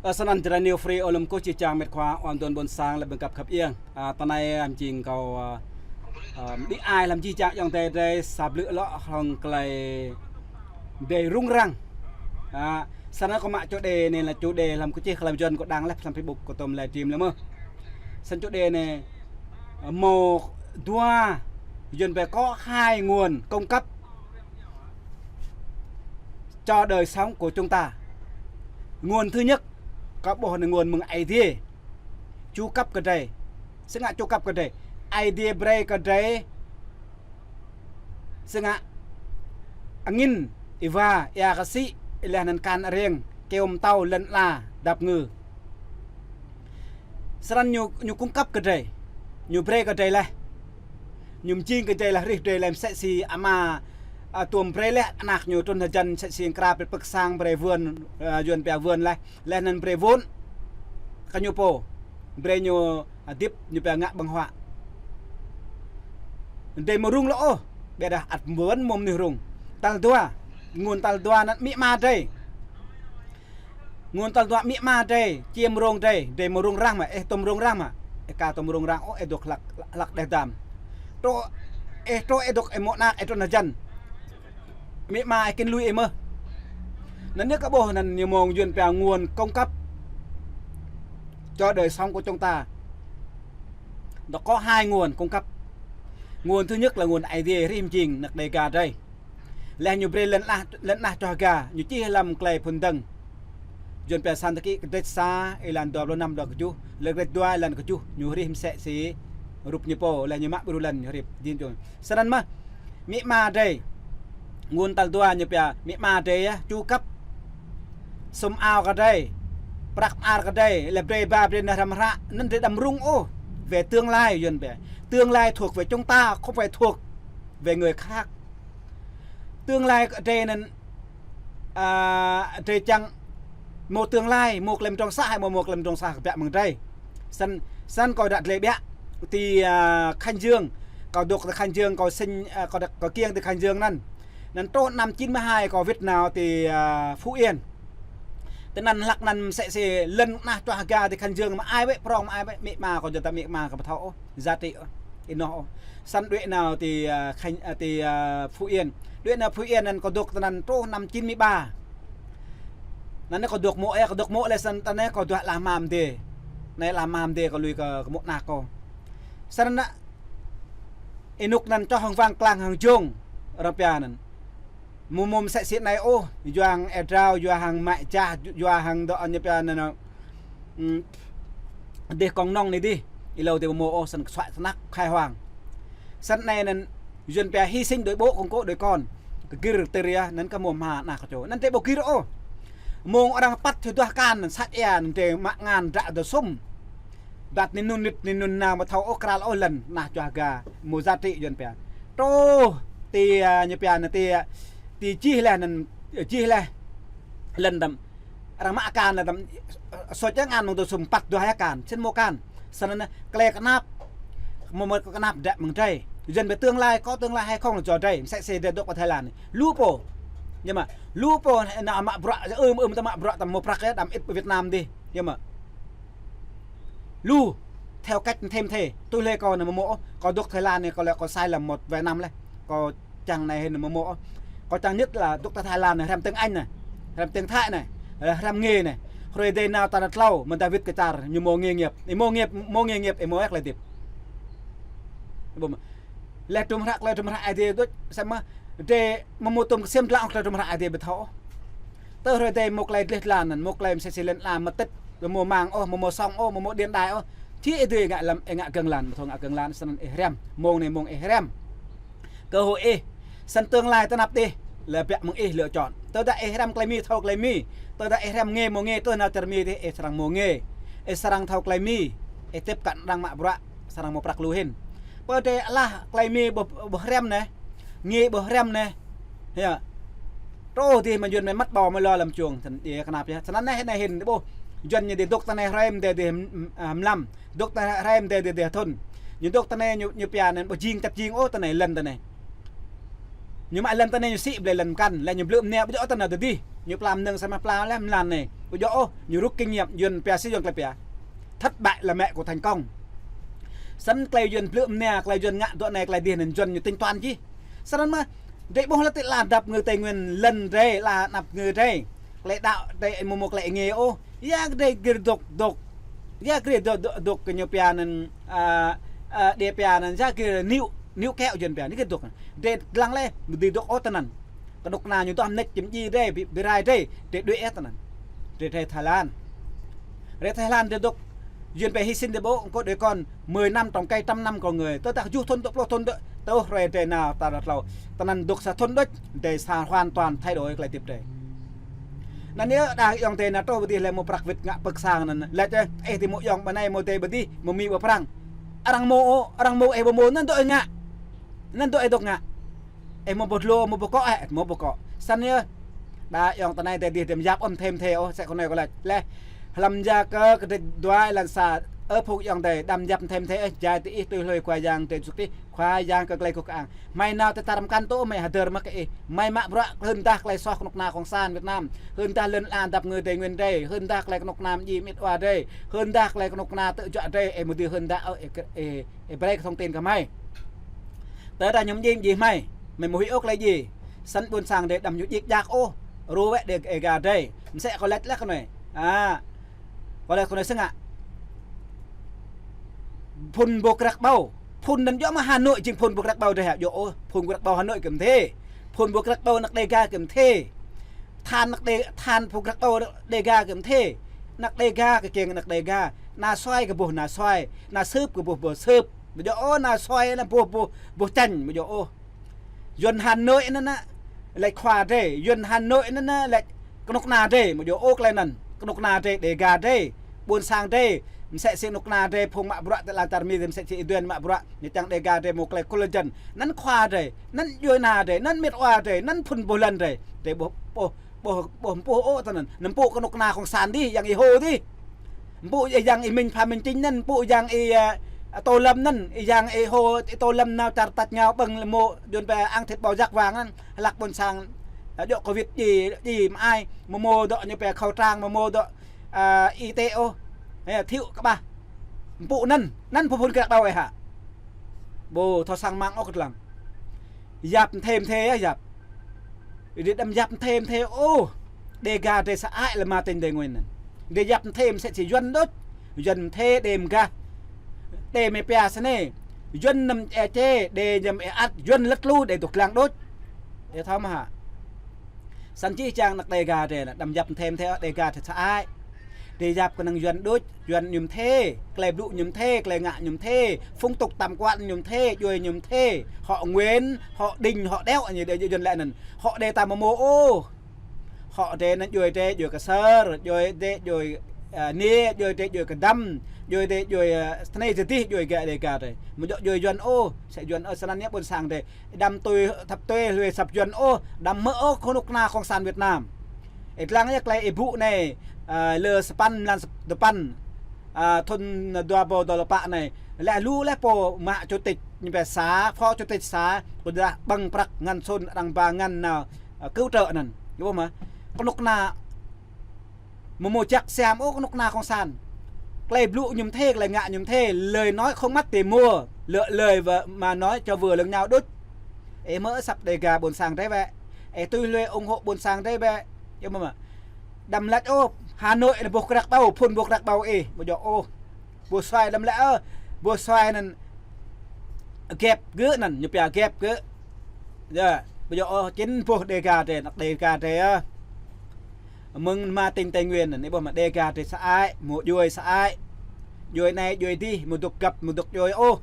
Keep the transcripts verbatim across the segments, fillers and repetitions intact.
Ơ, snăn jrai New Free Olympic kơ či čang mĕt khua ôn tơn ƀôn sang lĕ ƀơ̆ng kăp khăp iêng. Ơ, tơ anai ăm jing kâo, ơ, ơ, đĭ ai lăm jih jang ayŏng adơi drei sa blư̆ lŏ hlŏng tơlơi drei rŭng răng. Ơ, snăn kâo mă chủ đề anai lĕ chủ đề lăm kơ čih kơ lăm Yuăn kâo đăng lĕ lăm Facebook kâo tôm lĕ trim lĕ mơh. Snăn chủ đề anai, ơ, mâo dua, Yuăn pia có hai nguồn cung cấp cho đời sống của chúng ta. Nguồn thứ nhất, kâo ƀuh anai nguồn mơ̆ng Aê Diê chu cấp kơ drei. Sĭt ngă chu cấp kơ drei. Aê Diê brei kơ drei sĭt ngă angĭn, êwa, ia kơsĭ, leh anăn kan areng, kyâo mtâo, lăn ala, dăp ngư. Snăn ñu, ñu cung cấp kơ drei, ñu brei kơ drei leh. Ñu mjing kơ drei leh, hrih drei leh, msĕ si ama, ơ, tuôm brei leh anak ñu trŭn hơjăn, msĕ si mkra brei pơ̆k sang, brei vườn, ơ, Yuăn pia vườn leh, leh anăn brei vốn kơ ñu pô, brei ñu, ơ, hơdip ñu pia ngă ƀơ̆ng huă. Drei amâo rŭng lŏ ôh, ƀiădah ăt wăn mơ̆ng mnuih rŭng. Tal dua, nguồn tal dua anăn amĭ ama drei. Nguồn tal dua amĭ ama drei, čiêm rông drei, drei amâo rŭng răng mơ̆, ih tôm rŭng răng mơ̆. Ih ka tôm rŭng răng ôh, ih dôk hlăk, hlăk đeh dam. Truh, ih truh ih dôk ih mâo anak, ih trŭn hơjăn. Amĭ ama ih kĭn lui ih mơh. Anăn ñu kơ ƀuh anăn ñu mơ̆ng Yuăn pia nguồn cung cấp cho đời sống của chúng ta. Nó có hai nguồn cung cấp. Nguồn thứ nhất là nguồn Aê Diê hrih mjing anak Đêga drei. Leh ñu brei lăn ala, lăn ala čoh ga, ñu čih hlăm klei phŭn dơ̆ng. Yuăn pia Sáng thế ký kdrêč sa, êlan dua pluh năm, dua kjuh, leh kdrêč dua, êlan kjuh, ñu hrih msĕ si rup ñu pô, leh ñu mă ƀru lăn, ñu hrih, jing čung. Snăn mơh, amĭ ama drei, nguồn tal dua ñu pia, amĭ ama drei yơh, chu cấp sum ao kơ drei, prăk mơar kơ drei, leh brei ba brei nao hrăm hră, anăn drei đăm rŭng ôh, về tương lai, Yuăn pia. Tương lai thuộc về chúng ta, không phải thuộc về người khác. Tương lai kơ drei anăn, ơ, drei čiăng mâo tương lai, mâo klei mdrŏng sah, hĕ mâo, mâo klei mdrŏng sah kbiă mơ̆ng drei. Snăn, snăn kâo đă dleh ƀiă ti, ơ, Khánh Dương. Kâo dôk ti Khánh Dương, kâo sĭn, ơ, kâo đă, kâo kiêng ti Khánh Dương anăn. Anăn truh năm chín mươi hai kâo wĭt nao ti, ơ, Phú Yên. Ti anăn hlăk anăn msĕ si lăn ala čoh ga ti Khánh Dương mă ai wĕ prŏng mă ai wĕ amĭ ama kâo jing ta amĭ ama kâo ƀu thâo ôh. Giá trị ôh, ih noh ôh. Snăn đuĕ nao ti, ơ, Khánh, ơ, ti, ơ, Phú Yên. Đuĕ nao Phú Yên anăn kâo dôk ti anăn truh năm chín mươi ba. Anăn kâo dôk mô̆, ơ, kâo dôk mô̆ leh snăn ti anăn kâo duah ala hmua mdê. Anei ala hmua mdê kâo lui kơ, kơ mô̆ anak kâo. Snăn anăn, ênuk anăn čoh hŏng wang klang hŏng jông, arăng pia anăn. Amâo mâo msĕ si anei ôh, yua hăng êa drao, yua hăng mă jah, yua hăng dŏ ñu pia anăn, ơ, ưm, dêh kông nông anei dih, êlâo dih amâo mâo ôh, snăn kơsuaih snăk khai hoang. Snăn anei anăn, Yuăn pia hy sinh đuổi bố, củng cố đuổi con. Kơ gĭr tơria, anăn kơ mâo hmua anak kơ čô. Anăn drei ƀu gĭr ôh. Mơ̆ng arăng păt hyu duah akan, sat ia, anăn drei mă ngăn dră dơ̆ sum. Ƀiădah anei anŭn nit, anei anŭn nao amâo thâo ôh kral ôh lăn, ala čoh ga, mâo giá trị Yuăn pia. Truh, ti, ơ, ñu pia anăn ti, ơ, ti jih leh anăn, jih leh. Lăn dăm. Arăng mă akan anăn dăm, ơ, soi čang ngăn mơ̆ng dơ̆ sum păt duah akan, snăn mâo akan. Snăn anăn, klei knap, mâo mơ̆ kơ knap đă mơ̆ng drei. Yuăn pia tương lai, có tương lai hay không là do drei, msĕ si drei dôk pơ Thái Lan anei. Lu pô. Ñu mă, lu pô nao mă bruă, ưm, ưm, ta mă bruă, ta mâo prăk yơh, đăm ĭt pơ Việt Nam dih. Ñu mă. Lu, theo cách thêm thê, tui hlue kâo anăn amâo mâo ôh, kâo dôk Thái Lan anei, kâo lĕ kâo sai lầm một vài năm leh. Kâo čang anei hĭn amâo mâo ôh. Kâo čang nhất là dôk ta Thái Lan anei, hrăm tiếng Anh anei, hrăm tiếng Thái anei, hrăm nghề anei. Hrơi dê nao ta ră tlâo, mơ̆ng David kơ čar, ñu mâo nghề nghiệp. Ih mâo nghề, mâo nghề nghiệp, ih mâo ĕk leh dĭp. Leh trŭm hră, klei trŭm hră Aê Diê đôč, samơ̆ drei amâo mâo tŭm ksiêm dlăng klei trŭm hră Aê Diê ƀu thâo ôh. Tơ hrơi dê mâo klei dleh dlan anăn, mâo klei msĕ si lăn ala mơtĭt, amâo mâo mạng ôh, amâo mâo sŏng ôh, amâo mâo điện đài ôh. Či ih dưi ngă lăm, ih ngă gơ̆ng lăn, ƀu thâo ngă gơ̆ng lăn, snăn ih hrăm, mông anei mông ih hrăm. Cơ hội ih, snăn tương lai tơnap ih, lĕ biă mơ̆ng ih lựa chọn. Tơdah ih hrăm klei Mi thâo klei Mi, tơdah ih hrăm nghề mâo nghề, tơdah nao čar Mi dih, ih srăng mâo nghề. Ih srăng thâo klei Mi, ih tiếp cận arăng mă bruă, srăng mâo prăk lu hĭn. Pơ drei alah klei Mi ƀu, ƀu hrăm anei, nghề ƀu hrăm anei. Hia. Truh dih mă Yuăn mă măt ƀâo mă lŏ lăm čuông, snăn dih knap yơh. Snăn anei, anei hĭn ƀuh. Yuăn ñu dih dôk ti anei hrăm dih dih, ưm, ưm, mlam. Dôk ti anei hrăm dih dih dih thŭn. Ñu dôk ti anei ñu, ñu pia anăn ƀu jing čăt jing ôh ti anei lăn ti anei. Ñu mă lăn ti anei ñu sĭ blei lăn mkăn, leh ñu blư̆ mnia ƀu djŏ ti anăn dih. Ñu pla mơnơ̆ng samơ̆ pla lĕ mlan anai. Ƀu djơ̆ ôh, ñu rút kinh nghiệm, Yuan pia si Yuan tơlơi pia. Thất bại là mẹ của thành công. Snăn tơlơi Yuan blư̆ mnia, tơlơi Yuan ngă dŏ anai, tơlơi dih anŭn Yuan ñu tính toán čih. Snăn mơ̆, drei ƀuh lĕ tơlơi ala dăp ngư Tây Nguyên lŏn drei, ala dăp ngư drei. Tơlơi đaŏ drei mơ̆ mơ̆ tơlơi ngê ôh. Ya drei gir dŏ dŏ. Ya gir dŏ dŏ dŏ kơ ñu pia anŭn, a, a, đe pia anŭn, ya gir niu, niu keo Yuan pia, anai gir dŏ. Drei lăng lĕ, mơ̆ dưi dŏ ôh tơnăn. Kơnuk kơna ñu dŏ hơnĕč čim ji drei, bi, bi rai drei, drei đuaĭ ĕh tơnăn. Drei, drei Thái Lan. Drei Thái Lan drei dŏ, Yuan pia hy sinh drei ƀô̆, kơ đuaĭ kon, mười năm trồng cây, trăm năm con người. Tơdah juh thŭn, dua pluh thŭn, dŏ, tơ̆ hrơi drei nao, ta ră tlâo. Tơnăn dŏ sa thŭn đôč, drei sa hoàn toàn thay đổi tơlơi hơdip drei. Anŭn yơh, đa ayŏng adơi nao truh pơ adih lĕ mơ̆ prăk wĭt ngă pơ̆k sang anŭn. Laĭ ĕh, ih ti mơ̆ ayŏng ƀơ anai, mơ̆ adơi pơ adih, mơ̆ Mi ƀơ Prăng. Arăng mơ̆, arăng mơ̆ ih ƀu mơ̆, anŭn dŏ ih ngă. Anŭn dŏ ih dŏ ngă. Ih mơ̆ ƀu dlô, mơ̆ ƀu kŏ, ih mơ̆ ƀu kŏ. Snăn yơh. Đa ayŏng adơi nao tơ adih đăm yap ôh mơthê mơthê ôh, sĕ kơ anai kâo laĭ. Lĕ, hlăm Yakơ kơdrêč dua êlan sa, ơ phung ayŏng adơi, đăm yap mơthê mơthê ôh, jai ti ih tui hlue Khua Yang drei Yêsu Krist, Khua Yang kơ tơlơi kơkuh kơang. Hmei nao tơ tar mơkăn tŭ, hmei hơdơr mơ̆ kơ ih. Hmei mă bruă hơndah tơlơi soh kơnuk kơna Cộng sản Việt Nam, hơndah lŏn ala dăp ngư Tây Nguyên drei, hơndah tơlơi kơnuk kơna mơji mĕt wa drei, hơndah tơlơi kơnuk kơna tơjuă drei, ih mơ̆ dưi hơndah ôh, ih, ih, ih brơi kơ thông tin kơ hmei. Tơdah ñu mơji mơji hmei, hmei mơ̆ huĭ ôh tơlơi djai. Snăn ƀuôn sang drei đăm ñu djik djak ôh, rô wĕ Đê, Đêga drei. Mơsĕ kâo laĭ lĕ kơ anai. A, kâo laĭ kơ anai sơngă. Phŭn ƀô̆ krăk ƀâo. Phŭn anŭn djŏ mơ̆ Hà Nội jing phŭn ƀô̆ krăk ƀâo drei hă? Djŏ ôh, phŭn ƀô̆ krăk ƀâo anăk Đêga kơ mơthê. Phŭn ƀô̆ krăk ƀâo anăk Đêga kơ mơthê. Than anăk Đê-, than phŭn krăk ƀâo anăk Đêga kơ mơthê. Anăk Đêga kơ kiăng anăk Đêga. Nao suai kơ ƀuh nao suai. Nao sưp kơ ƀuh ƀuh sưp. Mơ̆ djŏ ôh nao suai nao ƀuh ƀuh ƀuh čanh. Mơ̆ djŏ ôh. Yuan Hà Nội anŭn nă, laĭ khua drei, Yuan Hà Nội anŭn nă, laĭ kơnuk kơna drei, mơ̆ djŏ ôh tơlơi anŭn. Kơnuk kơna drei, Đêga drei, ƀuôn sang drei, mơsĕ si kơnuk kơna drei, phung mă bruă tơ ala čar Mi, mơsĕ si ih duen mă bruă, ñu čang Đêga drei mơ̆ tơlơi kơ lŏn jăn. Anŭn khua drei, anŭn djuai ana drei, anŭn mĕt wa drei, anŭn phŭn ƀô̆ lŏn drei, drei ƀuh, ƀuh, ƀuh, ƀuh, ƀuh ôh tơnăn. Anŭn pŭ kơnuk kơna Cộng sản dih, Yang ih hô dih. Pŭ Yang ih Minh Phạm Minh Chính anŭn, pŭ Yang ih, a, Tô Lâm anŭn, ih Yang ih hô, ih Tô Lâm nao čar tač ngao ƀơ̆ng lĕ mơ̆ Yuan pia ăn thịt bò rắc vàng anŭn, hlăk ƀuôn sang, a, djŏ Covid djai, djai mơai, mơ̆ mơ̆ dŏ ñu pia khẩu trang, mơ̆ mơ̆ dŏ, a, y tế ôh, ê, thiu kơƀah. Pŭ anŭn, anŭn phŭn phŭn krăk ƀâo ih hă. Ƀu thâo sang măng ôh kơ lăng. Yap mơthê mơthê yơh, yap. Drei đăm yap mơthê mơthê ôh. Đêga drei sơăi lĕ mơ̆ tỉnh Tây Nguyên anŭn. Drei yap mơthê mơsĕ si Yuan đôč. Yuan mơthê đe mơgah. Đe mơ̆ pia snei. Yuan năm ê čê, đe năm ê ăt, Yuan lăt lu, đe dŏ lăng đôč. Ih thâo mơ̆ hă. Snăn jih jang anăk Đêga drei lĕ, đăm yap mơthê mơthê ôh, Đêga drei sơăi. Drei yap kơnơ̆ng Yuan đôč, Yuan ñu mơthê, tơlơi blŭ ñu mơthê, tơlơi ngă ñu mơthê, phong tục tập quán ñu mơthê, djuai ñu mơthê, họ Nguyễn, họ Đinh, họ Đéo, ñu đe Yuan lĕ anŭn. Họ đe ta mơ̆ mơ̆ ôh. Họ drei anŭn djuai drei, djuai Ksơr, djuai drei, djuai, a, Ni, djuai drei, djuai Kơdăm, djuai drei, djuai, a, tơnei tơdih, djuai gah Đêga drei. Mơ̆ djŏ djuai Yuan ôh, sĕ Yuan ôh, snăn yơh ƀuôn sang drei. Đăm tui thâo tui hlue asăp Yuan ôh, đăm hmư̆ ôh kơnuk kơna Cộng sản Việt Nam. Ih lăng yơh tơlơi ih ƀuh anai, a, lơ sapăn mlan sap-, dua păn, a, thŭn dua ƀâo dua pluh pă anai. Lĕ lu lĕ pô mă chủ tịch ñu pia xã, phó chủ tịch xã, kơ dah ƀơ̆ng prăk ngăn sôn arăng ba ngăn nao, a, cứu trợ anŭn. Ih ƀuh mơ̆. Kơnuk kơna mơ̆ mơ̆ jak siam ôh kơnuk kơna Cộng sản. Tơlơi blŭ ñu mơthê, tơlơi ngă ñu mơthê, lời nói không mất thì mua, lơ-, lời và mà nói cho vừa lẫn nhau đôč. Ih hmư̆ asăp Đêga ƀuôn sang drei bĕ. Ih tui hlue ủng hộ ƀuôn sang drei bĕ. Yơh mơ̆ mơ̆. Đăm laĭ ôh, Hà Nội anŭn ƀô̆ krăk ƀâo, phŭn ƀô̆ krăk ƀâo ih, ƀu djŏ ôh. Ƀô̆ suai đăm laĭ ôh, ƀô̆ suai anŭn ghép gơ̆ anŭn, ñu pia ghép gơ̆. Yơh, ƀu djŏ ôh, chính ƀô̆ Đêga drei, anăk Đêga drei yơh. Mơ̆ng mơ̆ tỉnh Tây Nguyên anŭn, ih ƀuh mơ̆ Đêga drei sơăi, mơ̆ djuai sơăi. Djuai anai, djuai adih, mơ̆ dŏ găp, mơ̆ dŏ djuai ôh.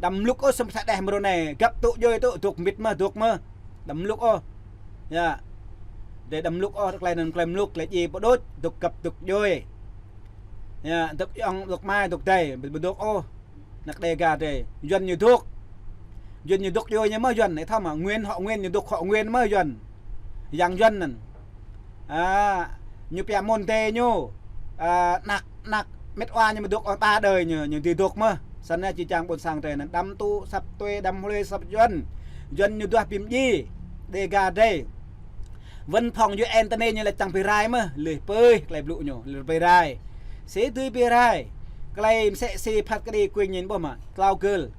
Đăm mlŭk ôh, sum sa đeh mrô anai, găp tŭ djuai tŭ, dŏ mĭt mơ̆, dŏ mơ̆. Đăm mlŭk ôh. Yơh. Drei đăm mlŭk ôh, tơlơi anŭn tơlơi mlŭk, tơlơi djai pơđŭč, dŏ găp, dŏ djuai. Yơh, dŏ ayŏng, dŏ amai, dŏ adơi, ƀu dŏ ôh. Anăk Đêga drei. Yuan ñu dŏ. Yuan ñu dŏ djuai ñu mơ̆ Yuan. Ih thâo mơ̆, Nguyễn, họ Nguyễn ñu dŏ họ Nguyễn mơ̆ Yuan. Yang Yuan anŭn. A, ñu pia môn adơi ñu. A, anăk, anăk mĕt wa ñu mơ̆ dŏ ôh ba đơi ñu, ñu dưi dŏ mơ̆. Snăn yơh jih jang ƀuôn sang drei anŭn đăm tŭ asăp tui, đăm hlue asăp Yuan. Yuan ñu duah bi mơji. Đêga drei. Văn phòng U N tơnê ñu lĕ čang pơrai mơ̆, lĕ pơi, tơlơi blŭ ñu, lĕ pơrai. Sĭ tui pơrai. Tơlơi msĕ sĭ phat kơđi kuing ñin ƀuh mă, tlâo gơl.